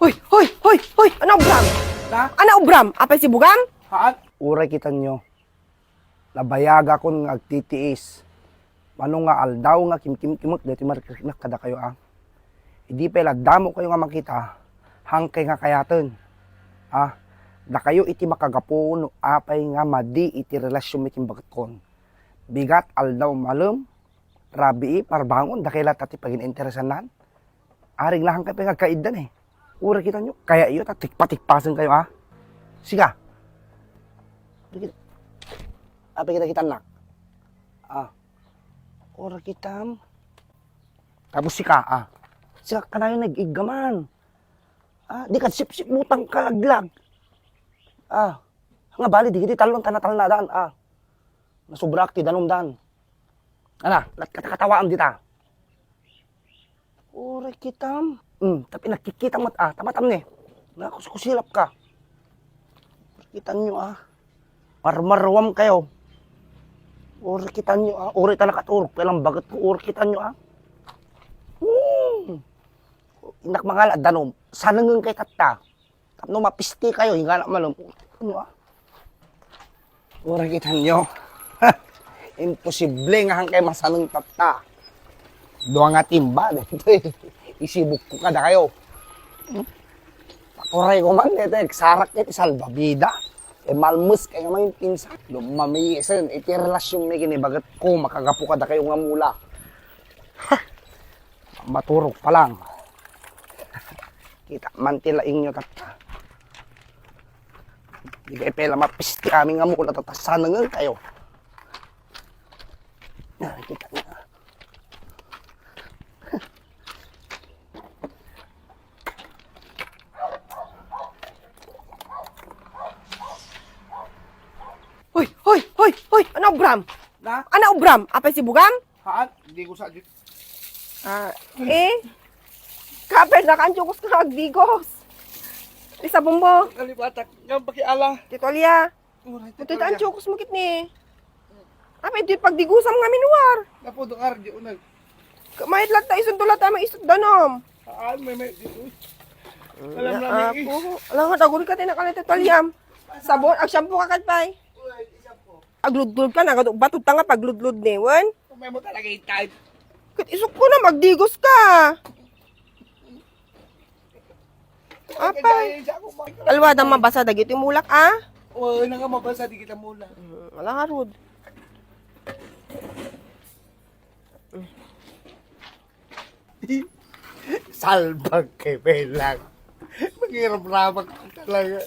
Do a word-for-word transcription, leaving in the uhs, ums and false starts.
Hoy, hoy, hoy, hoy! Ania ubram? Na? Ania ubram? Apay sibugam? Haan? Uray kitanyo, nabayagakon nga agtitiis. Mano nga aldaw nga kimkimkimek daytoy mariknak kadakayo, a. Idi pay la damo kayo nga makita, hangkay nga kayaten. A, dakayo iti makagapu no apay nga madi iti relasionmi ken bagetkon. Bigat, aldaw, malem, rabii, parbangon, dakay latta ti pagin-interesanan. Arig na hangkay pay nga agkaiddan, e. Uray kitanyo, kayatyo ta tikpatikpasen kayo, a. Sika. Apay kita kitannak? A. Uray kitam. Tapos sika, a. Sika kanayon nag-iggaman. A, di ka sipsipmutan ka laglag. A. Nga bali, digiti talon ta natalnadan, a. Nasubrak ti danum dan. Ala, nagkatakatawaam dita. Uray kitam. Hmm, tapi nagkikita met, a, tamatam ni. Nakuskusilap ka. Uray kitanyo, a. Marmaruam kayo. Uray kitanyo, a. Uray ta nakaturog, kailang baget ko. Uray kitanyo, a. Hmm. Innak mangala danum. Sanengen kay tatta. Tapno mapisti kayo, ingana malem. Ano, a? Uray kitanyo. Imposible nga hangkay masaneng tatta. Dua nga timba, daytoy. Isibukko kadakayo. Pakuray ko man, daytoy, agsarak iti salbabida. E, malmes kayo man pinsan. Lumamisen, iti relasionmi ken ni bagetko, makagapu kadakayo nga mula. Ha! Maturog pa lang. Kita man ti laingyo, tatta. Di kayo pay la mapisti amin nga mula, tatta, sanengen kayo. Kita niyo. Hoy, hoy, hoy, hoy! Ania ubram? Na? Ania ubram? Apay sibugam? Haan, di ko sa A, e? Kapel, nakaantiokos ka agdigos. Isabon mo. Kalipatak, nga pakiala. Ti tualya. Uray, ti tualya. Antiokos mo ket ni. Apay, iti pagdigosam nga minuar. Napudong ardi unag. Mayat latta, isunto latta, may isut danum. Haan, may, may, di, uy. Alam na, may Apo. Alam nga, taguri ka, tinakal iti tualyam. Sabon, agshampoo ka ket pay. Uray, di shampoo. Agludlod ka, nagadu-, batod ta nga pagludlod ni, wen? Umay mo talaga yung time. Ket isukko na, magdigos ka. Apay. Alwa da mabasa dagiti mulak, a? Oo, na nga mabasa di kita mulak. Mm, ala ngarud. Salbag kay Belang. Mangiramramak ka talaga.